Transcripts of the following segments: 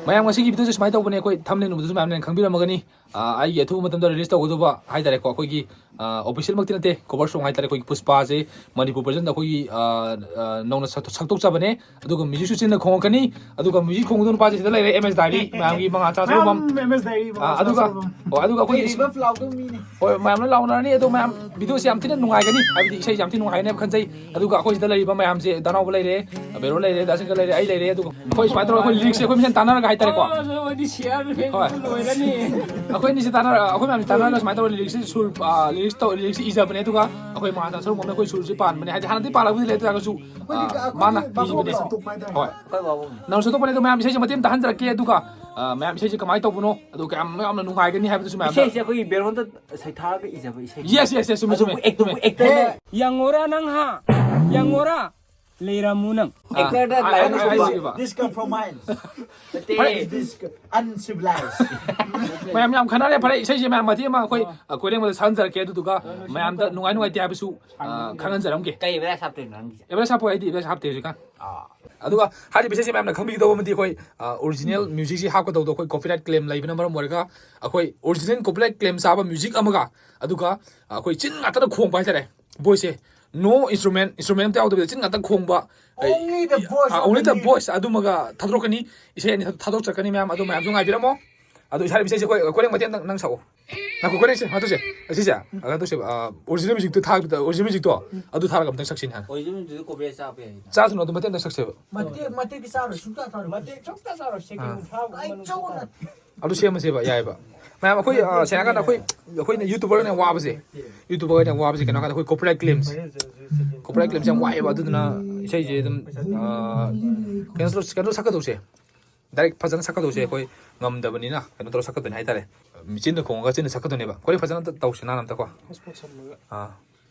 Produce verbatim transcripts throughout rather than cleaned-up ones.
ꯃꯌꯥꯝ, ꯉꯁꯤꯒꯤ ꯚꯤꯗꯤꯑꯣꯁꯦ ꯁꯨꯃꯥꯏꯅ ꯇꯧꯕꯅꯦ꯫ ꯑꯩꯈꯣꯏ ꯊꯝꯅꯦꯜ ꯎꯕꯗꯁꯨ ꯃꯌꯥꯝꯅ ꯈꯪꯕꯤꯔꯝꯃꯒꯅꯤ꯫ ꯑ, ꯑꯩꯒꯤ ꯑꯊꯨꯕ ꯃꯇꯝꯗ ꯔꯤꯂꯤꯁ ꯇꯧꯒꯗꯧꯕ ꯍꯥꯏꯇꯥꯔꯦꯀꯣ, ꯑꯩꯈꯣꯏꯒꯤ, ꯑ, ꯑꯣꯐꯤꯁꯤꯌꯦꯜꯃꯛꯇꯤ ꯅꯠꯇꯦ, ꯀꯣꯚꯔ ꯁꯣꯡ ꯍꯥꯏꯇꯥꯔꯦ, ꯑꯩꯈꯣꯏꯒꯤ ꯄꯨꯁꯄꯥꯁꯦ ꯃꯅꯤꯄꯨꯔ ꯚꯔꯖꯟꯗ ꯑꯩꯈꯣꯏꯒꯤ, ꯑ, ꯑ, ꯅꯧꯅ ꯁꯛꯇꯣꯛꯆꯕꯅꯦ꯫ ꯑꯗꯨꯒ ꯃ꯭ꯌꯨꯖꯤꯛꯁꯨ ꯆꯤꯟꯅ ꯈꯣꯡꯉꯛꯀꯅꯤ꯫ ꯑꯗꯨꯒ ꯃ꯭ꯌꯨꯖꯤꯛ ꯈꯣꯡꯕꯗꯣ ꯅꯨꯄꯥꯁꯦ ꯁꯤꯗ ꯂꯩꯔꯦ, ꯑꯦꯝ ꯑꯦꯁ ꯗꯥꯏꯔꯤ, ꯃꯌꯥꯝꯒꯤ ꯃꯉꯥꯜ ꯆꯥ ꯁꯔꯨꯕꯝ꯫ ꯑꯦꯝ ꯑꯦꯁ ꯗꯥꯏꯔꯤ, ꯑ, ꯑꯗꯨꯒ, ꯑꯣ, ꯑꯗꯨꯒ ꯑꯩꯈꯣꯏꯒꯤ, ꯍꯣꯏ, ꯃꯌꯥꯝ ꯂꯣꯏ ꯂꯥꯎꯅꯔꯅꯤ꯫ ꯑꯗꯣ ꯃꯌꯥꯝ, ꯚꯤꯗꯤꯑꯣꯁꯦ ꯌꯥꯝ ꯊꯤꯅ ꯅꯨꯡꯉꯥꯏꯒꯅꯤ, ꯍꯥꯏꯕꯗꯤ ꯏꯁꯩꯁꯦ ꯌꯥꯝ ꯊꯤꯅ ꯅꯨꯡꯉꯥꯏꯒꯅꯦꯕ ꯈꯟꯖꯩ꯫ ꯑꯗꯨꯒ ꯑꯩꯈꯣꯏ ꯁꯤꯗ ꯂꯩꯔꯤꯕ ꯃꯌꯥꯝꯁꯦ, ꯗꯥꯅꯥꯎꯕ ꯂꯩꯔꯦ, ꯕꯦꯔꯣ ꯂꯩꯔꯦ, ꯗꯥ ꯁꯪꯀꯔ ꯂꯩꯔꯦ, ꯑꯩ ꯂꯩꯔꯦ꯫ ꯑꯗꯨꯒ ꯑꯩꯈꯣꯏ ꯁꯨꯃꯥꯏꯅ ꯇꯧꯔꯒ ꯑꯩꯈꯣꯏ ꯂꯤꯔꯤꯛꯁꯦ ꯑꯩꯈꯣꯏ ꯃꯁꯦꯟ ꯇꯥꯟꯅꯔꯒ ꯍꯥꯏꯇꯥꯔꯦꯀꯣ꯫ ꯑꯩꯈꯣꯏ ꯑꯅꯤꯁꯦ ꯇꯥꯟꯅꯔ-, ꯑꯩꯈꯣꯏ ꯃꯌꯥꯝꯁꯦ ꯇꯥꯟꯅꯔꯒ ꯁꯨꯃꯥꯏꯅ ꯇꯧꯔꯒ ꯂꯤꯔꯤꯛꯁꯦ ꯁꯨꯔ, ꯑ, ꯂꯤꯔꯤꯛꯁ ꯇꯧ-, ꯂꯤꯔꯤꯛꯁꯦ ꯏꯖꯕꯅꯦ꯫ ꯑꯗꯨꯒ ꯑꯩꯈꯣꯏ ꯃꯉꯥꯜ ꯆꯥ ꯁꯔꯨꯕꯝꯅ ꯑꯩꯈꯣꯏ ꯁꯨꯔꯁꯦ ꯄꯥꯟꯕꯅꯦ꯫ ꯍꯥꯏꯗꯤ ꯍꯥꯟꯅꯗꯤ ꯄꯥꯜꯂꯛꯄꯗꯤ ꯂꯩ, ꯑꯗꯨ ꯑꯣꯏꯔꯒꯁꯨ, ꯑ, ꯃꯥꯅ ꯏꯕꯅꯦ꯫ ꯍꯣꯏ꯫ ꯅꯪꯁꯨ ꯇꯧꯕꯅꯦ꯫ ꯑꯗꯣ ꯃꯌꯥꯝ ꯏꯁꯩꯁꯦ ꯃꯇꯦꯛ ꯑꯝꯇ ꯍꯟꯖꯔꯛꯀꯦ꯫ ꯑꯗꯨꯒ, ꯑ, ꯃꯌꯥꯝ ꯏꯁꯩꯁꯦ ꯀꯃꯥꯏꯅ ꯇꯧꯕꯅꯣ, ꯑꯗꯨ ꯀꯌꯥꯝ ꯌꯥꯝꯅ ꯅꯨꯡꯉꯥꯏꯒꯅꯤ ꯍꯥꯏꯕꯗꯨꯁꯨ ꯃꯌꯥꯝꯗ ꯏꯁꯩꯁꯦ ꯑꯩꯈꯣꯏꯒꯤ ꯕꯦꯔꯣꯟꯗ ꯁꯩꯊꯥꯔꯒ ꯏꯖꯕ ꯏꯁꯩ꯫ Yes, yes, yes, ꯆꯨꯝꯃꯦ, ꯆꯨꯝꯃꯦ, ꯑꯗꯨꯕꯨ ꯑꯦꯛ-, ꯆꯨꯝꯃꯦ꯫ ꯑꯗꯨꯕꯨ ꯑꯦꯛꯇꯔ ꯌꯥꯡꯉꯣꯔꯥ ꯅꯪ ꯍꯥ? ꯌꯥꯡꯉꯣꯔꯥ? ꯂꯩꯔꯝꯃꯨ ꯅꯪ꯫ ꯑꯦꯛꯇꯔꯗ ꯑ, ꯂꯥꯏꯔꯤꯛ ꯑ, ꯑ, ꯇꯝꯕ꯫ ꯑ, ꯑ, Discompromise꯫ ꯅꯠꯇꯦ꯫ ꯐꯔꯦ꯫ Dis-, uncivilized꯫ ꯃꯌꯥꯝ ꯌꯥꯝ ꯈꯟꯅꯔꯦ꯫ ꯐꯔꯦ, ꯏꯁꯩꯁꯦ ꯃꯌꯥꯝ ꯃꯇꯦꯛ ꯑꯃ ꯑꯩꯈꯣꯏ, ꯑ, ꯀꯣꯏꯔꯦꯡꯕꯗ ꯁꯛꯍꯟꯖꯔꯛꯀꯦ꯫ ꯑꯗꯨꯗꯨꯒ ꯃꯌꯥꯝꯗ ꯅꯨꯡꯉꯥꯏ ꯅꯨꯡꯉꯥꯏꯇꯦ ꯍꯥꯏꯕꯁꯨ, ꯑ, ꯈꯪꯍꯟꯖꯔꯝꯒꯦ꯫ ꯀꯩ verse ꯍꯥꯞꯇꯣꯏꯅꯣ ꯅꯪꯒꯤꯁꯦ? Verse ꯍꯥꯞꯄꯣꯏ, ꯑꯩꯗꯤ verse ꯍꯥꯞꯇꯦ ꯍꯧꯖꯤꯛꯀꯥꯟ꯫ ꯑꯥ꯫ ꯑꯗꯨꯒ ꯍꯥꯏꯔꯤꯕ ꯏꯁꯩꯁꯦ ꯃꯌꯥꯝꯅ ꯈꯪꯕꯤꯒꯗꯧꯕ ꯑꯃꯗꯤ ꯑꯩꯈꯣꯏ, ꯑ, ꯑꯣꯔꯤꯖꯤꯅꯦꯜ ꯃ꯭ꯌꯨꯖꯤꯛꯁꯤ ꯍꯥꯞꯀꯗꯧꯕꯗꯣ ꯑꯩꯈꯣꯏ ꯀꯣꯄꯤꯔꯥꯏꯠ ꯀ꯭ꯂꯦꯝ ꯂꯩꯕꯅ ꯃꯔꯝ ꯑꯣꯏꯔꯒ ꯑꯩꯈꯣꯏ ꯑꯣꯔꯤꯖꯤꯅꯦꯜ ꯀꯣꯄꯤꯔꯥꯏꯠ ꯀ꯭ꯂꯦꯝ ꯆꯥꯕ ꯃ꯭ꯌꯨꯖꯤꯛ ꯑꯃꯒ, ꯑꯗꯨꯒ, ꯑ, ꯑꯩꯈꯣꯏ ꯆꯤꯟ ꯉꯥꯛꯇꯅ ꯈꯣꯡꯕ ꯍꯥꯏꯇꯥꯔꯦ, ꯚꯣꯏꯁꯁꯦ꯫ No instrument, instrument ꯑꯝꯇ ꯌꯥꯎꯗꯕꯤꯗ ꯆꯤꯟ ꯉꯥꯛꯇ ꯈꯣꯡꯕ, ꯑ, only the voice ꯑ, of the only the lead꯫ Voice ꯑꯗꯨꯃꯒ ꯊꯥꯗꯣꯔꯛꯀꯅꯤ꯫ ꯏꯁꯩ ꯑꯅꯤ ꯊꯥ-, ꯊꯥꯗꯣꯛꯆꯔꯛꯀꯅꯤ ꯃꯌꯥꯝ, ꯑꯗꯨ ꯃꯌꯥꯝꯁꯨ ꯉꯥꯏꯕꯤꯔꯝꯃꯣ꯫ ꯑꯗꯣ ꯏꯁꯥ ꯏꯁꯩꯁꯦ ꯑꯩꯈꯣꯏ ꯀꯣꯔꯦꯡ ꯃꯇꯦꯛ ꯅꯪ, ꯅꯪ ꯁꯛꯑꯣ꯫ ꯉꯥꯏꯈꯣ, ꯀꯣꯔꯦꯡꯁꯦ ꯀꯩꯅꯣ ꯇꯧꯁꯦ꯫ ꯑꯁꯤꯁꯦ, ꯑ, ꯀꯩꯅꯣ ꯇꯧꯁꯦꯕ, ꯑ, ꯑꯣꯔꯤꯖꯤꯅꯦꯜ ꯃ꯭ꯌꯨꯖꯤꯛꯇꯣ ꯊꯥ-, ꯑꯣꯔꯤꯖꯤꯅꯦꯜ ꯃ꯭ꯌꯨꯖꯤꯛꯇꯣ ꯑꯗꯨ ꯊꯥꯔꯒ ꯑꯝꯇꯪ ꯁꯛꯁꯤꯅꯦ ꯍꯥꯟꯅ꯫ ꯑꯣꯔꯤꯖꯤꯅꯦꯜ ꯃ꯭ꯌꯨꯖꯤꯛ ꯀꯣꯄꯤꯔꯥꯏꯠ ꯆꯥꯕ ꯌꯥꯏ꯫ ꯆꯥꯁꯅꯨ, ꯑꯗꯨ ꯃꯇꯦꯛ ꯑꯝꯇꯪ ꯁꯛꯁꯦꯕ꯫ ꯃꯇꯦꯛ, ꯃꯇꯦꯛꯇꯤ ꯆꯥꯔꯣꯏ, ꯁꯨꯡꯆꯥ ꯆꯥꯔꯣꯏ꯫ ꯃꯇꯦꯛ ꯁꯨꯡꯆꯥ ꯆꯥꯔꯣꯏ, ꯁꯦꯀꯦꯟ ꯑꯥ꯫ ꯀꯨꯟꯊ꯭ꯔꯥ ꯃꯨꯛ ꯃꯅꯨꯡꯗ ꯆꯥꯔꯣꯏ꯫ ꯑꯗꯨ ꯁꯦꯝꯃꯁꯦꯕ, ꯌꯥꯏꯑꯕ꯫ ꯃꯌꯥꯝ, ꯑꯩꯈꯣꯏ, ꯑ, ꯁꯦꯡꯅ ꯍꯥꯏꯔꯀꯥꯟꯗ ꯑꯩꯈꯣꯏ, ꯑꯩꯈꯣꯏꯅ ꯌꯨꯇ꯭ꯌꯨꯕꯔꯅ ꯋꯥꯕꯁꯦ, ꯌꯨꯇ꯭ꯌꯨꯕꯔꯅ ꯋꯥꯕꯁꯦ ꯀꯩꯅꯣ ꯍꯥꯏꯀꯥꯟꯗ ꯑꯩꯈꯣꯏ ꯀꯣꯄꯤꯔꯥꯏꯠ ꯀ꯭ꯂꯦꯝꯁꯦ, ꯀꯣꯄꯤꯔꯥꯏꯠ ꯀ꯭ꯂꯦꯝꯁꯦ ꯌꯥꯝ ꯋꯥꯏꯑꯦꯕ꯫ ꯑꯗꯨꯗꯨꯅ ꯏꯁꯩꯁꯦ ꯑꯗꯨꯝ, ꯑ, ꯀꯩꯅꯣ ꯇꯧ-, ꯀꯩꯅꯣ ꯁꯛꯀꯗꯧꯁꯦ, ꯗꯥꯏꯔꯦꯛ ꯐꯖꯅ ꯁꯛꯀꯗꯧꯁꯦ ꯑꯩꯈꯣꯏ ꯉꯝꯗꯕꯅꯤꯅ ꯀꯩꯅꯣ ꯇꯧꯔ ꯁꯛꯀꯗꯣꯏꯅꯤ ꯍꯥꯏꯇꯥꯔꯦ꯫ ꯃꯤꯆꯤꯟꯗ ꯈꯣꯡꯉꯒ ꯆꯤꯟꯅ ꯁꯛꯀꯗꯣꯏꯅꯦꯕ꯫ ꯍꯣꯔꯦꯟ ꯐꯖꯅ ꯑꯝꯇ ꯇꯧꯁꯦ, ꯅꯥꯟꯅ ꯑꯝꯇꯀꯣ꯫ ꯑꯥ꯫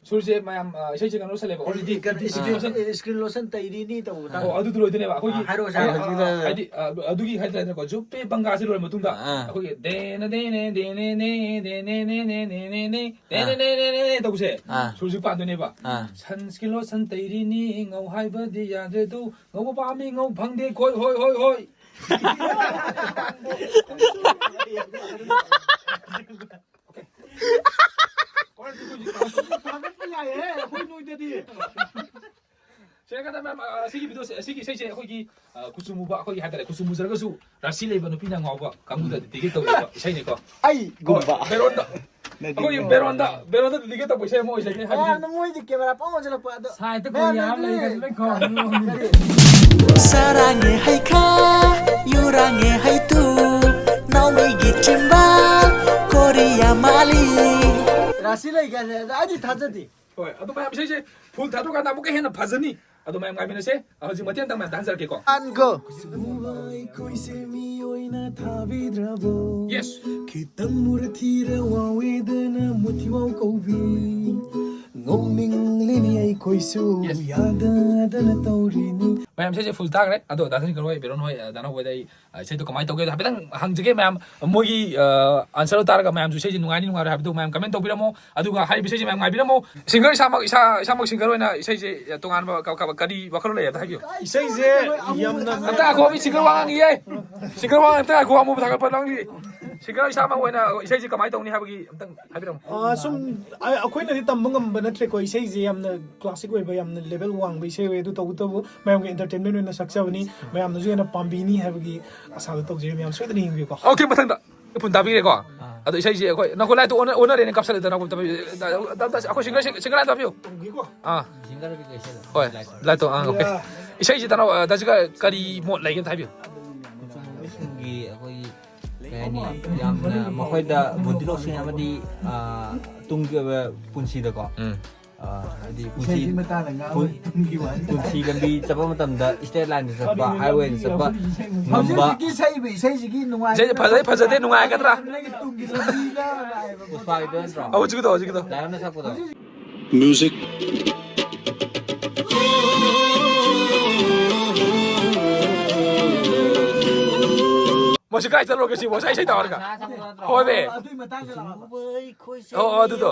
ꯁꯨꯔꯁꯦ ꯃꯌꯥꯝ, ꯑ, ꯏꯁꯩꯁꯦ ꯀꯩꯅꯣ ꯂꯣꯏꯁꯜꯂꯦꯕ꯫ Already ꯀꯩꯅꯣ, screen lotion, screen lotion ꯇꯩꯔꯤꯅꯤ ꯇꯧꯕꯗ꯫ ꯑꯣ, ꯑꯗꯨꯗꯣ ꯂꯣꯏꯗꯣꯏꯅꯦꯕ꯫ ꯑꯩꯈꯣꯏꯒꯤ, ꯑꯥ, ꯍꯥꯏꯔꯛꯑꯣꯁꯦ, ꯑ, ꯍꯥꯏꯔꯛꯑꯣꯁꯦ꯫ ꯑ, ꯍꯥꯏꯗꯤ, ꯑ, ꯑꯗꯨꯒꯤ ꯍꯥꯏꯇꯥꯔꯦꯀꯣ, ꯖꯨꯞꯄꯦ ꯕꯪꯒꯥꯁꯦ ꯂꯣꯏꯔ ꯃꯇꯨꯡꯗ ꯑꯥ꯫ ꯑꯩꯈꯣꯏꯒꯤ ꯗꯦꯅ ꯗꯦꯅꯦ ꯗꯦꯅꯦ ꯅꯦ ꯗꯦꯅꯦ ꯅꯦ ꯅꯦ ꯅꯦ ꯅꯦ ꯅꯦ ꯑꯥ꯫ ꯅꯦ ꯅꯦ ꯅꯦ ꯅꯦ ꯇꯧꯕꯁꯦ ꯑꯥ꯫ ꯁꯨꯔꯁꯤ ꯄꯥꯟꯗꯣꯏꯅꯦꯕ꯫ ꯑꯥ꯫ Sunscreen lotion ꯇꯩꯔꯤꯅꯤ, ꯉꯧ ꯍꯥꯏꯕꯗꯤ ꯌꯥꯗ꯭ꯔꯦ ꯑꯗꯨ, ꯉꯧꯕ ꯄꯥꯝꯃꯤ, ꯉꯧ ꯐꯪꯗꯦ, ꯈꯣꯏ, ꯍꯣꯏ, ꯍꯣꯏ, ꯍꯣꯏ꯫ ꯊꯥꯒꯠꯄ ꯌꯥꯏꯍꯦ, ꯑꯩꯈꯣꯏ ꯅꯣꯏꯗꯗꯤ꯫ ꯁꯤꯔꯀꯥꯟꯗ ꯃꯌꯥꯝ, ꯑ, ꯑꯁꯤꯒꯤ ꯚꯤꯗꯤꯑꯣꯁꯦ, ꯑꯁꯤꯒꯤ ꯏꯁꯩꯁꯦ ꯑꯩꯈꯣꯏꯒꯤ, ꯑ, ꯀꯨꯆꯨ ꯃꯨꯕ, ꯑꯩꯈꯣꯏꯒꯤ ꯍꯥꯏꯇꯥꯔꯦ, ꯀꯨꯆꯨ ꯃꯨꯖꯔꯒꯁꯨ ꯔꯥꯁꯤ ꯂꯩꯕ ꯅꯨꯄꯤꯅ ꯉꯥꯎꯕ ꯀꯥꯡꯕꯨꯗ ꯗꯤꯗꯤꯀꯦꯠ ꯇꯧꯖꯕ ꯏꯁꯩꯅꯤꯀꯣ꯫ ꯑꯩꯒꯨꯝꯕ꯫ ꯍꯣꯏ, ꯕꯦꯔꯣꯟꯗ, ꯑꯩꯈꯣꯏꯒꯤ ꯕꯦꯔꯣꯟꯗ, ꯕꯦꯔꯣꯟꯗ ꯗꯤꯗꯤꯀꯦꯠ ꯇꯧꯕ ꯏꯁꯩ ꯑꯃ ꯑꯣꯏꯖꯒꯦ ꯍꯥꯏꯕꯗꯤ ꯃꯌꯥꯝꯅ ꯃꯣꯏꯗꯤ ꯀꯦꯃꯦꯔꯥ ꯄꯥꯎ ꯑꯣꯟꯁꯤꯜꯂꯛꯄ ꯑꯗꯣ ꯁꯥꯏꯠꯇ ꯃꯌꯥꯝꯅ ꯀꯣꯔꯤꯌꯥ ꯑꯃ ꯂꯩ, ꯑꯗꯨꯗꯤ ꯂꯣꯏ ꯈꯣꯡꯉꯤ꯫ ꯀꯔꯤ? ꯁꯥꯔꯥꯡꯉꯦ ꯍꯩꯈꯥ, ꯌꯨꯔꯥꯡꯉꯦ ꯍꯩꯇꯨ, ꯅꯥꯎꯃꯩꯒꯤ ꯆꯤꯝꯕꯥꯜ, ꯀꯣꯔꯤꯌꯥ ꯃꯥꯂꯤ꯫ ꯔꯥꯁꯤ ꯂꯩꯒꯦ ꯍꯥꯏꯁꯦ, ꯑꯗꯣ ꯑꯩꯗꯤ ꯊꯥꯖꯗꯦ꯫ ꯍꯣꯏ, ꯑꯗꯨ ꯃꯌꯥꯝ ꯏꯁꯩꯁꯦ ꯐꯨꯜ ꯊꯥꯗꯣꯛꯀꯥꯟꯗ ꯑꯃꯨꯛꯀ ꯍꯦꯟꯅ ꯐꯖꯅꯤ꯫ ꯑꯗꯨ ꯃꯌꯥꯝ ꯉꯥꯏꯃꯤꯟꯅꯁꯦ꯫ ꯍꯧꯖꯤꯛ ꯃꯇꯦꯛ ꯑꯃꯇꯪ ꯃꯌꯥꯝ ꯗꯥꯟꯁ ꯖꯔꯛꯀꯦꯀꯣ꯫ And go. ꯑꯩꯈꯣꯏꯁꯦ ꯃꯤꯑꯣꯏꯅ ꯊꯥꯕꯤꯗ꯭ꯔꯕꯣ? Yes. ꯈꯤꯇꯪ ꯃꯨꯔꯊꯤꯔ ꯋꯥꯋꯦꯗꯅ ꯃꯨꯊꯤꯋꯥꯎ ꯀꯧꯕꯤ꯫ ꯉꯧꯅꯤꯡꯂꯤꯅꯤ ꯑꯩꯈꯣꯏꯁꯨ Yes. ꯌꯥꯗꯗꯅ ꯇꯧꯔꯤꯅꯤ꯫ ꯃꯌꯥꯝ ꯏꯁꯩꯁꯦ ꯐꯨꯜ ꯇꯥꯈ꯭ꯔꯦ꯫ ꯑꯗꯣ ꯗꯥ ꯁꯅꯤꯀꯔ ꯍꯣꯏ, ꯕꯦꯔꯣꯟ ꯍꯣꯏ, ꯑ, ꯗꯥꯅꯥꯎ ꯍꯣꯏꯗ ꯑꯩ, ꯑ, ꯏꯁꯩꯗꯣ ꯀꯃꯥꯏꯅ ꯇꯧꯒꯦ ꯍꯥꯏꯐꯦꯠꯇꯪ ꯍꯪꯖꯒꯦ ꯃꯌꯥꯝ꯫ ꯃꯣꯏꯒꯤ, ꯑ, ꯑꯟꯁꯔꯗꯣ ꯇꯥꯔꯒ ꯃꯌꯥꯝꯁꯨ ꯏꯁꯩꯁꯦ ꯅꯨꯡꯉꯥꯏꯅꯤ ꯅꯨꯡꯉꯥꯏꯔꯣꯏ ꯍꯥꯏꯕꯗꯨ ꯃꯌꯥꯝ ꯀꯃꯦꯟ ꯇꯧꯕꯤꯔꯝꯃꯣ꯫ ꯑꯗꯨꯒ ꯍꯥꯏꯔꯤꯕ ꯏꯁꯩꯁꯦ ꯃꯌꯥꯝ ꯉꯥꯏꯕꯤꯔꯝꯃꯣ꯫ ꯁꯤꯡꯒꯔ ꯏꯁꯥꯃꯛ, ꯏꯁꯥ, ꯏꯁꯥꯃꯛ ꯁꯤꯡꯒꯔ ꯑꯣꯏꯅ ꯏꯁꯩꯁꯦ ꯇꯣꯉꯥꯟꯕ ꯀ-, ꯀ-, ꯀꯔꯤ ꯋꯥꯈꯜꯂꯣꯟ ꯂꯩ ꯑꯝꯇ ꯍꯥꯏꯕꯤꯌꯨ꯫ ꯏꯁꯩꯁꯦ ꯌꯥꯝꯅ ꯑꯝꯇ ꯉꯥꯏꯈꯣ, ꯃꯤ ꯁꯤꯡꯒꯔ ꯋꯥ ꯉꯥꯡꯉꯤꯌꯦ꯫ ꯁꯤꯡꯒꯔ ꯋꯥ ꯑꯝꯇ ꯉꯥꯏꯈꯣ, ꯑꯃꯨꯕ ꯊꯥꯒꯠꯄ ꯅꯪꯒꯤ꯫ ꯁꯤꯡꯒꯔ ꯏꯁꯥꯃꯛ ꯑꯣꯏꯅ ꯏꯁꯩꯁꯦ ꯀꯃꯥꯏꯅ ꯇꯧꯅꯤ ꯍꯥꯏꯕꯒꯤ ꯑꯝꯇꯪ ꯍꯥꯏꯕꯤꯔꯝꯃꯣ꯫ ꯑ, ꯁꯨꯝ, ꯑ, ꯑꯩꯈꯣꯏꯅꯗꯤ ꯇꯝꯕ ꯉꯝꯕ ꯅꯠꯇ꯭ꯔꯦꯀꯣ, ꯏꯁꯩꯁꯦ ꯌꯥꯝꯅ ꯀ꯭ꯂꯥꯁꯤꯛ ꯑꯣꯏꯕ, ꯌꯥꯝꯅ ꯂꯦꯚꯦꯜ ꯋꯥꯡꯕ ꯏꯁꯩ ꯑꯣꯏ꯫ ꯑꯗꯨ ꯇꯧꯕꯇꯕꯨ ꯃꯌꯥꯝꯒꯤ ꯑꯦꯟꯇꯔꯇꯦꯟꯃꯦꯟ ꯑꯣꯏꯅ ꯁꯛꯆꯕꯅꯤ, ꯃꯌꯥꯝꯅꯁꯨ ꯍꯦꯟꯅ ꯄꯥꯝꯕꯤꯅꯤ ꯍꯥꯏꯕꯒꯤ ꯑꯁꯥꯗ ꯇꯧꯖꯩ꯫ ꯃꯌꯥꯝ ꯁꯣꯏꯗꯅ ꯌꯦꯡꯕꯤꯌꯨꯀꯣ꯫ ꯑꯣꯀꯦ, ꯃꯊꯪꯗ꯫ ꯐꯨꯟ ꯇꯥꯕꯤꯔꯦꯀꯣ? ꯑꯥ꯫ ꯑꯗꯣ ꯏꯁꯩꯁꯦ ꯑꯩꯈꯣꯏ ꯅꯈꯣꯏ ꯂꯥꯏꯠꯇꯣ ꯑꯣꯟꯅ-, ꯑꯣꯟꯅꯔꯦꯅꯦ, ꯀꯥꯞꯁꯜꯂꯦ꯫ ꯅꯈꯣꯏ ꯇꯥꯕꯤꯌꯨ꯫ ꯑꯩꯈꯣꯏ ꯁꯤꯡꯒꯔ, ꯁꯤꯡꯒꯔ ꯂꯥꯏꯟ ꯇꯥꯕꯤꯌꯨ꯫ ꯑꯥ꯫ ꯁꯤꯡꯒꯔ ꯀꯩꯀꯩ ꯏꯁꯩꯗꯣ? ꯍꯣꯏ, ꯂꯥꯏꯠꯇꯣ, ꯑꯥ, ꯑꯣꯀꯦ꯫ ꯏꯁꯩꯁꯦ ꯇꯥꯅꯧ, ꯑ, ꯗꯥ ꯁꯤꯡꯒꯔ ꯀꯔꯤ ꯃꯣꯠ ꯂꯩꯒꯦ ꯑꯝꯇ ꯍꯥꯏꯕꯤꯌꯨ꯫ ꯀꯨꯆꯨ ꯃꯨꯕꯁꯤꯡꯒꯤ ꯑꯩꯈꯣꯏꯒꯤ, ꯀꯩ ꯍꯥꯏꯅꯤ, ꯌꯥꯝꯅ ꯃꯈꯣꯏꯗ ꯕꯨꯗꯤ ꯂꯧꯁꯤꯡ ꯑꯃꯗꯤ, ꯑ, ꯇꯨꯡꯒꯤ ꯑꯣꯏꯕ ꯄꯨꯟꯁꯤꯗꯀꯣ, ꯎꯝ꯫ ꯑ, ꯍꯥꯏꯗꯤ ꯄꯨꯟꯁꯤ, ꯏꯁꯩꯒꯤ ꯃꯇꯥꯡꯗ ꯉꯥꯡꯕ ꯄꯨꯟ-, ꯇꯨꯡꯒꯤ ꯋꯥꯔꯤ꯫ ꯄꯨꯟꯁꯤ ꯂꯝꯕꯤ ꯆꯠꯄ ꯃꯇꯝꯗ straight line ꯗ ꯆꯠꯄ, highway ꯗ ꯆꯠꯄ ꯉꯝꯕ꯫ ꯍꯧꯖꯤꯛ ꯍꯧꯖꯤꯛꯀꯤ ꯁꯛꯏꯕ ꯏꯁꯩꯁꯤꯒꯤ ꯅꯨꯡꯉꯥꯏ-, ꯏꯁꯩꯁꯦ ꯐꯖꯩ, ꯐꯖꯗꯦ, ꯅꯨꯡꯉꯥꯏꯒꯗ꯭ꯔꯥ? ꯅꯪꯒꯤ ꯇꯨꯡꯒꯤ ꯂꯝꯕꯤꯗ ꯍꯥꯏꯕ ꯄꯣꯠꯇꯣ ꯄꯨꯁꯄꯥꯒꯤꯗꯣ ꯅꯠꯇ꯭ꯔꯣ? ꯑ, ꯍꯧꯖꯤꯛꯀꯤꯗꯣ, ꯍꯧꯖꯤꯛꯀꯤꯗꯣ꯫ ꯂꯥꯏꯔꯅ ꯁꯛꯄꯗꯣ꯫ Music. ꯃꯁꯤ ꯀꯥꯏ ꯆꯠꯂꯨꯔꯒꯦ ꯁꯤꯕꯨ? ꯉꯁꯥꯏ ꯏꯁꯩ ꯇꯧꯔꯒ꯫ ꯍꯣꯏꯃꯦ꯫ ꯑꯗꯨꯏ ꯃꯇꯥꯡꯗ ꯂꯥꯛꯑꯣ꯫ ꯑꯣ, ꯑꯣ, ꯑꯗꯨꯗꯣ꯫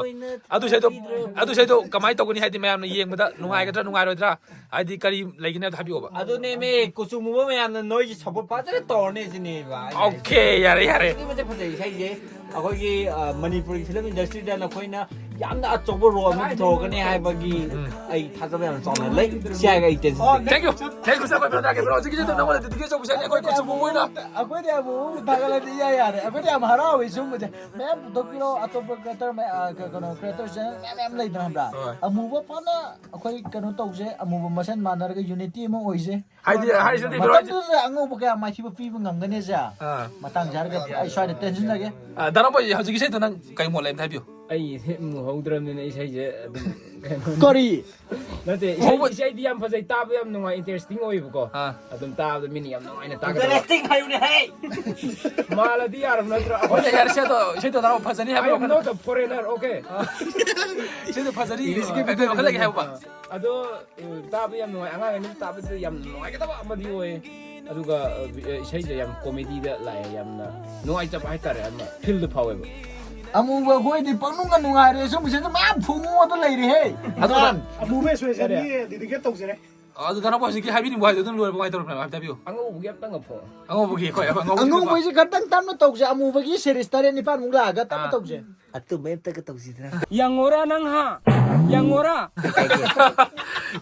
ꯑꯗꯨ ꯏꯁꯩꯗꯣ, ꯑꯗꯨ ꯏꯁꯩꯗꯣ ꯀꯃꯥꯏꯅ ꯇꯧꯒꯅꯤ? ꯍꯥꯏꯗꯤ ꯃꯌꯥꯝꯅ ꯌꯦꯡꯕꯗ ꯅꯨꯡꯉꯥꯏꯒꯗ꯭ꯔꯥ, ꯅꯨꯡꯉꯥꯏꯔꯣꯏꯗ꯭ꯔꯥ? ꯍꯥꯏꯗꯤ ꯀꯔꯤ ꯂꯩꯒꯅꯤ ꯍꯥꯏꯕꯗꯣ ꯍꯥꯏꯕꯤꯌꯣꯕ꯫ ꯑꯗꯨꯅꯦꯃꯦ, ꯀꯨꯆꯨ ꯃꯨꯕ ꯃꯌꯥꯝꯅ ꯅꯣꯏꯒꯤ support ꯐꯖꯅ ꯇꯧꯔꯅꯤ ꯁꯤꯅꯦꯕ ꯑꯩꯅ ꯍꯥꯏꯁꯦ꯫ ꯑꯣꯀꯦ, ꯌꯥꯔꯦ, ꯌꯥꯔꯦ꯫ ꯑꯗꯨꯛꯀꯤ ꯃꯇꯤꯛ ꯐꯖꯩ ꯏꯁꯩꯁꯦ꯫ ꯑꯩꯈꯣꯏꯒꯤ, ꯑ, ꯃꯅꯤꯄꯨꯔꯒꯤ film industryꯗ ꯅꯈꯣꯏꯅ ꯌꯥꯝꯅ ꯑꯆꯧꯕ role ꯑꯃ ꯄꯨꯊꯣꯔꯛꯀꯅꯤ ꯍꯥꯏꯕꯒꯤ ꯎꯝ꯫ ꯑꯩ ꯊꯥꯖꯕ ꯌꯥꯝ ꯆꯥꯎꯅ ꯂꯩ꯫ ꯁꯤ ꯍꯥꯏꯔꯒ ꯑꯩ tension ꯂꯩ꯫ Thank you꯫ Thank you, sir꯫ ꯑꯩꯈꯣꯏ brother ꯀꯩꯅꯣ ꯍꯧꯖꯤꯛꯀꯤꯁꯤꯗ ꯅꯉꯣꯟꯗ dedication ꯇꯧꯕꯁꯦ ꯑꯩꯈꯣꯏ ꯀꯨꯆꯨ ꯃꯨꯕ ꯑꯣꯏꯅ꯫ ꯑꯩꯈꯣꯏꯗꯤ ꯑꯃꯨꯛ ꯊꯥꯒꯠꯂꯗꯤ ꯏꯌꯥ ꯌꯥꯔꯦ꯫ ꯑꯩꯈꯣꯏꯗꯤ ꯌꯥꯝ ꯍꯔꯥꯎꯋꯦ ꯁꯤꯒꯨꯝꯕꯁꯦ꯫ ꯃꯌꯥꯝ ꯄꯨꯊꯣꯛꯄꯤꯔꯣ, ꯑꯇꯣꯞꯄ creator ꯃꯌꯥ-, ꯑ, ꯀ-, ꯀꯩꯅꯣ, creator channel ꯃꯌꯥꯝ, ꯃꯌꯥꯝ ꯂꯩꯗꯅ, ꯈꯪꯕ꯭ꯔꯥ? ꯍꯣꯏ꯫ ꯑꯃꯨꯕ ꯐꯅ ꯑꯩꯈꯣꯏ ꯀꯩꯅꯣ ꯇꯧꯁꯦ, ꯑꯃꯨꯕ ꯃꯁꯦꯟ ꯃꯥꯟꯅꯔꯒ unity ꯑꯃ ꯑꯣꯏꯁꯦ꯫ ꯍꯥꯏꯗꯤ, ꯍꯥꯏꯔꯤꯁꯤꯅꯗꯤ ꯕ꯭ꯔꯣ, ꯍꯥꯏꯗꯤ ꯃꯇꯝꯗꯨꯗ ꯑꯉꯧꯕ ꯀꯌꯥ ꯃꯥꯏꯊꯤꯕ ꯄꯤꯕ ꯉꯝꯒꯅꯤ ꯁꯦ꯫ ꯑꯥ꯫ ꯃꯇꯥꯡ ꯆꯥꯔꯒ ꯑꯩ ꯁ꯭ꯋꯥꯏꯗ ꯇꯦꯟꯁꯤꯟꯖꯒꯦ꯫ ꯑꯥ, ꯗꯥ ꯅꯥꯎꯕꯣꯏ, ꯍꯧꯖꯤꯛꯀꯤ ꯏꯁꯩꯗꯣ ꯅꯪ ꯀꯩ ꯃꯣꯠ ꯂꯩ ꯑꯝꯇ ꯍꯥꯏꯕꯤꯌꯨ꯫ ꯑꯩ ꯍꯦꯛ ꯃꯨꯍꯧꯗ꯭ꯔꯕꯅꯤꯅ ꯏꯁꯩꯁꯦ ꯑꯗꯨꯝ ꯀꯩꯅꯣ ꯀꯔꯤ? ꯅꯠꯇꯦ, ꯏꯁꯩ, ꯃꯨꯍꯧꯕ- ꯏꯁꯩꯗꯤ ꯌꯥꯝ ꯐꯖꯩ, ꯇꯥꯕ ꯌꯥꯝ ꯅꯨꯡꯉꯥꯏ, interesting ꯑꯣꯏꯕꯀꯣ꯫ ꯑꯥ꯫ ꯑꯗꯨꯝ ꯇꯥꯕꯗ ꯃꯤꯅ ꯌꯥꯝ ꯅꯨꯡꯉꯥꯏꯅ ꯇꯥꯒꯗꯕ꯫ Interesting ꯍꯥꯏꯌꯨꯅꯦ, ꯍꯩ! ꯃꯥꯜꯂꯗꯤ ꯌꯥꯔꯕ ꯅꯠꯇ꯭ꯔꯣ? ꯍꯣꯏꯅꯦ, ꯌꯥꯔꯦ, ꯏꯁꯩꯗꯣ, ꯏꯁꯩꯗꯣ ꯅꯪ ꯐꯖꯅꯤ I ꯍꯥꯏꯕ am ꯋꯥꯈꯜ-, not a foreigner, okay? ꯏꯁꯩꯗꯣ ꯐꯖꯅꯤ, English ꯀꯩꯅꯣ ꯈꯜꯂꯒꯦ ꯍꯥꯏꯕ꯫ ꯑꯗꯣ, ꯎꯝ, ꯇꯥꯕ ꯌꯥꯝ ꯅꯨꯡꯉꯥꯏ, ꯑꯉꯥꯡ ꯑꯅꯤ ꯇꯥꯕꯗ ꯌꯥꯝ ꯅꯨꯡꯉꯥꯏꯒꯗꯕ ꯑꯃꯗꯤ ꯑꯣꯏꯌꯦ꯫ ꯑꯗꯨꯒ, ꯑ, ꯏꯁꯩꯁꯦ ꯌꯥꯝ comedyꯗ ꯂꯥꯛꯑꯦ, ꯌꯥꯝꯅ ꯅꯨꯡꯉꯥꯏꯖꯕ ꯍꯥꯏꯇꯥꯔꯦ, ꯑꯃ feel ꯐꯥꯎꯋꯦꯕ꯫ ꯑꯃꯨꯕ ꯑꯩꯈꯣꯏꯗꯤ ꯄꯪꯅꯨꯡꯒ ꯅꯨꯡꯉꯥꯏꯔꯦ, ꯁꯨꯝꯕꯁꯤꯗ ꯃꯌꯥꯝ ꯐꯨꯝꯃꯣ ꯑꯗꯨ ꯂꯩꯔꯦꯍꯦ꯫ ꯑꯗꯨ ꯅꯍꯥꯟ ꯑꯃꯨꯕ especially dedicate ꯇꯧꯖꯔꯦ꯫ ꯑꯗꯨ ꯅꯅꯥꯎꯄꯥ ꯍꯧꯖꯤꯛꯀꯤ ꯍꯥꯏꯕꯤꯅꯤꯡꯕ ꯍꯥꯏꯗꯣ ꯑꯗꯨꯝ ꯂꯣꯏꯔꯕ ꯀꯃꯥꯏꯅ ꯇꯧꯔꯕꯅꯣ ꯍꯥꯏꯕ ꯇꯥꯕꯤꯌꯨ꯫ ꯑꯉꯧꯕꯒꯤ ꯑꯝꯇꯪꯒ ꯐꯣ-, ꯑꯉꯧꯕꯒꯤ, ꯍꯣꯏ, ꯑꯩꯈꯣꯏ ꯑꯉꯧꯕꯒꯤ ꯑꯉꯧꯕꯒꯤꯁꯦ ꯈꯛꯇꯪ ꯇꯞꯅ ꯇꯧꯁꯦ, ꯑꯃꯨꯕꯒꯤ series ꯇꯔꯦꯠ ꯅꯤꯄꯥꯟꯃꯨꯛ ꯂꯥꯛꯑꯒ ꯇꯞꯅ ꯑꯥ꯫ ꯇꯧꯁꯦ꯫ ꯑꯗꯨꯝꯕ ꯑꯝꯇꯒ ꯇꯧꯁꯤꯗꯅ꯫ ꯌꯥꯡꯉꯣꯔꯥ ꯅꯪ ꯍꯥ? ꯌꯥꯡꯉꯣꯔꯥ?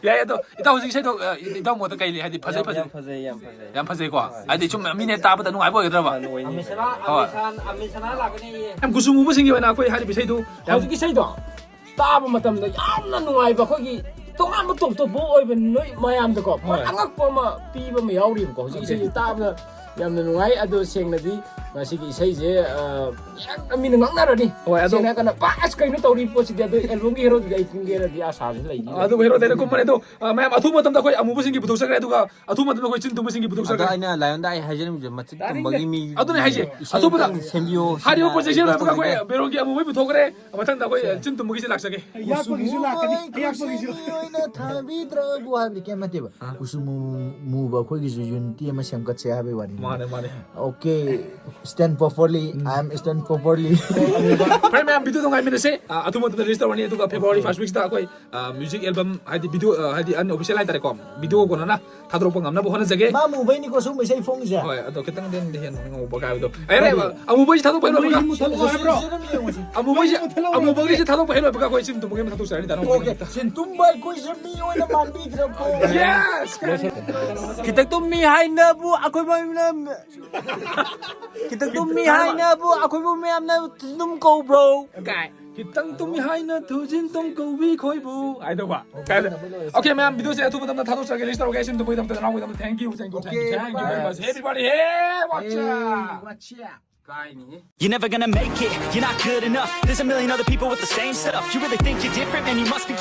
ꯌꯥꯏ, ꯑꯗꯣ ꯏꯇꯥꯎ ꯍꯧꯖꯤꯛ ꯏꯁꯩꯗꯣ, ꯑ, ꯏꯇꯥꯎ ꯃꯣꯠꯇ ꯀꯩ ꯂꯩ? ꯍꯥꯏꯗꯤ ꯐꯖꯩ, ꯌꯥꯝ, ꯐꯖꯩ꯫ ꯌꯥꯝ ꯐꯖꯩ, ꯌꯥꯝ ꯐꯖꯩ꯫ ꯍꯥꯏꯗꯤ ꯁꯨꯝ ꯃꯤꯅ ꯍꯦꯛ ꯇꯥꯕꯗ ꯅꯨꯡꯉꯥꯏꯕ ꯑꯣꯏꯒꯗ꯭ꯔꯕ? ꯍꯣꯏ꯫ ꯑꯃꯤꯁꯅꯥ, ꯍꯣꯏ꯫ ꯑꯃꯤꯁꯅꯥ ꯂꯥꯛꯀꯅꯤ꯫ ꯌꯥꯝ ꯀꯨꯆꯨ ꯃꯨꯕꯁꯤꯡꯒꯤ ꯑꯣꯏꯅ ꯑꯩꯈꯣꯏ ꯍꯥꯏꯔꯤꯕ ꯏꯁꯩꯗꯨ ꯌꯥꯝ ꯍꯧꯖꯤꯛꯀꯤ ꯏꯁꯩꯗꯣ ꯇꯥꯕ ꯃꯇꯝꯗ ꯌꯥꯝꯅ ꯅꯨꯡꯉꯥꯏꯕ, ꯑꯩꯈꯣꯏꯒꯤ ꯇꯣꯉꯥꯟꯕ ꯇꯣꯞ ꯇꯣꯞꯄ ꯑꯣꯏꯕ ꯅꯣꯏ ꯃꯌꯥꯝꯗꯀꯣ, ꯍꯣꯏ꯫ ꯑꯉꯛꯄ ꯑꯃ ꯄꯤꯕ ꯑꯃ ꯌꯥꯎꯔꯤꯕꯀꯣ꯫ ꯍꯧꯖꯤꯛ ꯑꯣꯀꯦ꯫ ꯏꯁꯩꯁꯦ ꯇꯥꯕꯗ ꯌꯥꯝꯅ ꯅꯨꯡꯉꯥꯏ꯫ ꯑꯗꯣ ꯁꯦꯡꯅꯗꯤ ꯃꯁꯤꯒꯤ ꯏꯁꯩꯁꯦ, ꯑ, ꯌꯥꯝꯅ ꯃꯤꯅ ꯉꯥꯡꯅꯔꯅꯤ꯫ ꯍꯣꯏ, ꯑꯗꯣ ꯁꯦꯡꯅ ꯍꯥꯏꯔꯀꯥꯟꯗ, "ꯄꯥꯁ, ꯀꯩꯅꯣ ꯇꯧꯔꯤ ꯄꯣꯠꯁꯤꯗꯤ?" ꯑꯗꯣ ꯑꯦꯜꯕꯝꯒꯤ ꯍꯦꯔꯣꯗꯨꯗꯤ ꯑꯩ ꯈꯪꯒꯦꯅꯗꯤ ꯑꯁꯥꯁꯦ ꯂꯩꯅꯤ꯫ ꯑꯗꯨꯕꯨ ꯍꯦꯔꯣꯗꯤ ꯑꯩꯅ ꯀꯨꯝꯕꯅꯦ꯫ ꯑꯗꯣ, ꯑ, ꯃꯌꯥꯝ, ꯑꯊꯨꯕ ꯃꯇꯝꯗ ꯑꯩꯈꯣꯏ ꯑꯃꯨꯕꯁꯤꯡꯒꯤ ꯄꯨꯊꯣꯛꯆꯈ꯭ꯔꯦ, ꯑꯗꯨꯒ ꯑꯊꯨꯕ ꯃꯇꯝꯗ ꯑꯩꯈꯣꯏ ꯆꯤꯟ ꯇꯨꯝꯕꯁꯤꯡꯒꯤ ꯑꯗꯣ ꯄꯨꯊꯣꯛꯆꯈ꯭ꯔꯦ꯫ ꯑꯩꯅ ꯂꯥꯏꯑꯣꯟꯗ ꯑꯩ ꯍꯥꯏꯖꯅꯤꯡꯕꯁꯦ, ꯃꯆꯤꯟ ꯇꯨꯝꯕꯒꯤ ꯃꯤ ꯑꯗꯨꯅꯦ ꯍꯥꯏꯁꯦ꯫ ꯏꯁꯩ ꯑꯊꯨꯕꯗ ꯑꯝꯇꯪ ꯁꯦꯝꯕꯤꯌꯣ ꯍꯥꯏꯔꯤꯕ ꯁꯤꯅ ꯄ꯭ꯔꯣꯖꯦꯛꯁꯦ request ꯂꯣꯏꯕꯒ ꯑꯩꯈꯣꯏ ꯇꯧꯖꯒꯦ꯫ ꯕꯦꯔꯣꯟꯒꯤ ꯑꯃꯨꯕꯒꯤ ꯄꯨꯊꯣꯛꯈ꯭ꯔꯦ꯫ ꯃꯊꯪꯗ ꯑꯩꯈꯣꯏ, ꯑ, ꯆꯤꯟ ꯇꯨꯝꯕꯒꯤꯁꯦ ꯂꯥꯛꯆꯒꯦ꯫ ꯑꯌꯥꯛꯄꯒꯤꯁꯨ ꯂꯥꯛꯀꯅꯤ, ꯑꯌꯥꯛꯄꯒꯤꯁꯨ꯫ ꯑꯩꯈꯣꯏ ꯃꯤ ꯑꯣꯏꯅ ꯊꯥꯕꯤꯗ꯭ꯔꯕꯨ ꯍꯥꯏꯕꯗꯤ ꯀꯩꯝ ꯅꯠꯇꯦꯕ꯫ ꯑꯥ꯫ ꯀꯨꯆꯨ ꯃꯨ-, ꯃꯨꯕ ꯑꯩꯈꯣꯏꯒꯤꯁꯨ unity ꯑꯃ ꯁꯦꯝꯒꯠꯁꯦ ꯍꯥꯏꯕꯒꯤ ꯋꯥꯅꯤ꯫ ꯃꯥꯅꯦ, ꯃꯥꯅꯦ꯫ Okay, stand properly, um. I am stand properly꯫ ꯐꯔꯦ ꯃꯌꯥꯝ, video ꯗꯣ ꯉꯥꯏꯃꯤꯟꯅꯁꯦ꯫ ꯑ, ꯑꯊꯨꯕ ꯃꯇꯝꯗ release ꯇꯧꯔꯅꯤ, ꯑꯗꯨꯒ February first week ꯁꯤꯗ ꯑꯩꯈꯣꯏ, ꯑ, music album, ꯍꯥꯏꯗꯤ video, ꯑ, ꯍꯥꯏꯗꯤ unofficial ꯍꯥꯏꯇꯥꯔꯦꯀꯣ, video ꯀꯣꯟꯅꯅ ꯊꯥꯗꯣꯔꯛꯄ ꯉꯝꯅꯕ ꯍꯣꯠꯅꯖꯒꯦ꯫ ꯃꯥ ꯃꯨꯕꯩꯅꯤꯀꯣ ꯁꯨꯝꯕ ꯏꯁꯩ ꯐꯣꯡꯉꯤꯁꯦ꯫ ꯍꯣꯏ, ꯑꯗꯣ ꯈꯤꯇꯪꯗꯤ ꯍꯦꯟꯅ ꯉꯧꯕ ꯀꯥꯏꯕꯗꯣ꯫ ꯑꯩ ꯍꯥꯏꯕ, ꯑꯃꯨꯕꯩꯁꯦ ꯊꯥꯗꯣꯛꯄ ꯍꯦꯛ ꯂꯣꯏꯕꯒ, ꯑꯃꯨꯕꯩꯁꯦ ꯃꯨꯊꯠꯂꯣ ꯍꯥꯏꯕ꯭ꯔꯣ? ꯁꯤ ꯑꯗꯨꯝ ꯌꯦꯡꯉꯨꯁꯤ꯫ ꯑꯃꯨꯕꯩꯁꯦ, ꯑꯃꯨꯕꯒꯤꯁꯦ ꯊꯥꯗꯣꯛꯄ ꯍꯦꯛ ꯂꯣꯏꯕꯒ ꯑꯩꯈꯣꯏ ꯆꯤꯟ ꯇꯨꯝꯕꯒꯤ ꯑꯃ ꯊꯥꯗꯣꯛꯆꯔꯅꯤ, ꯗꯥ ꯅꯥꯎꯕꯒꯤ꯫ Okay, ꯆꯤꯟ ꯇꯨꯝꯕ ꯑꯩꯈꯣꯏꯁꯦ ꯃꯤ ꯑꯣꯏꯅ ꯃꯥꯟꯕꯤꯗ꯭ꯔꯕꯣ? Yes! ꯈꯤꯇꯪ ꯇꯨꯝꯃꯤ ꯍꯥꯏꯅꯕꯨ ꯑꯩꯈꯣꯏ ꯃꯌꯥꯝꯅ, ꯈꯤꯇꯪ ꯇꯨꯝꯃꯤ ꯍꯥꯏꯅꯕꯨ ꯑꯩꯈꯣꯏꯕꯨ ꯃꯌꯥꯝꯅ ꯑꯗꯨꯝ ꯀꯧꯕ꯭ꯔꯣ? ꯀꯥꯏ꯫ ꯈꯤꯇꯪ ꯇꯨꯝꯃꯤ ꯍꯥꯏꯅ ꯊꯨꯖꯤꯟ ꯇꯨꯝ ꯀꯧꯕꯤ ꯈꯣꯏꯕꯨ ꯍꯥꯏꯗꯧꯕ꯫ ꯀꯥꯏꯗ? Okay, ꯃꯌꯥꯝ, video ꯁꯦ ꯑꯊꯨꯕ ꯃꯇꯝꯗ ꯊꯥꯗꯣꯛꯆꯔꯒꯦ, release ꯇꯧꯔꯒꯦ꯫ ꯆꯤꯟ ꯇꯨꯝꯕꯒꯤ ꯗꯃꯛꯇ ꯅꯅꯥꯎꯒꯤ ꯗꯃꯛꯇ thank you, thank you, thank you, Okay, thank you very bye. Much. Everybody, hey, what's up? Hey, what's up? You're never gonna make it, you're not good enough. There's a million other people with the same stuff. You really think you're different, man? You must be kidding.